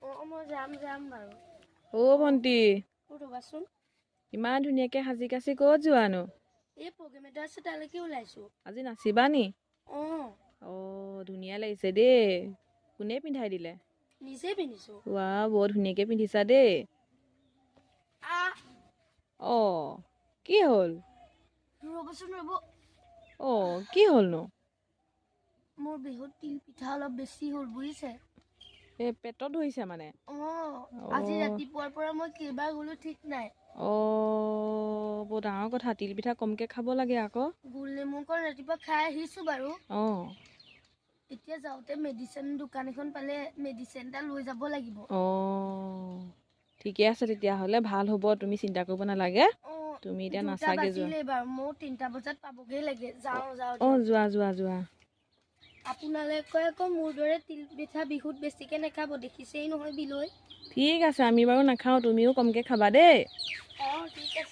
অঁ, মই যাম যাম বাৰু। অ' ভণ্টি। ৰ'বাচোন। ইমান ধুনীয়াকে সাজি কাচি ক'ত যোৱানো? এই প্ৰগ্ৰেম এটা আছে, তালৈকে ওলাইছোঁ। আজি নাচিবা নি? অঁ। অ' ধুনীয়া লাগিছে দেই, কোনে পিন্ধাই দিলে? নিজে পিন্ধিছোঁ। ৱা, বৰ ধুনীয়াকে পিন্ধিছা দেই। আহ। অ' কি হ'ল? ৰ'বচোন, ৰ'ব। অ' কি হ'লনো? মোৰ বিহুত তিল পিঠা অলপ বেছি হ'ল, বুজিছে? এই পেটত ধৰিছে মানে? অঁ, আজি ৰাতিপুৱাৰ পৰা মই কেইবাৰ গ'লো ঠিক নাই। অ' বৰ ডাঙৰ কথা, তিল পিঠা কমকে খাব লাগে আকৌ। গোল নেমুকণ ৰাতিপুৱা খাই আহিছোঁ বাৰু। অঁ। এতিয়া যাওঁতে মেডিচিন দোকান এখন পালে মেডিচিন এটা লৈ যাব লাগিব। অঁ, ঠিকে আছে তেতিয়াহ'লে, ভাল হ'ব, তুমি চিন্তা কৰিব নালাগে। অঁ। তুমি এতিয়া 2টা নাচাগে যোৱা। বাজিলেই বাৰু, ময়ো 3টা বজাত পাবগৈ লাগে। যাওঁ যাওঁ। অঁ, যোৱা যোৱা যোৱা। আপোনালোকে আকৌ মোৰ দৰে তিল পিঠা বিহুত বেছিকৈ নাখাব, দেখিছেই নহয় বিলৈ। ঠিক আছে, আমি বাৰু নাখাওঁ, তুমিও কমকৈ খাবা দেই। অঁ, ঠিক আছে।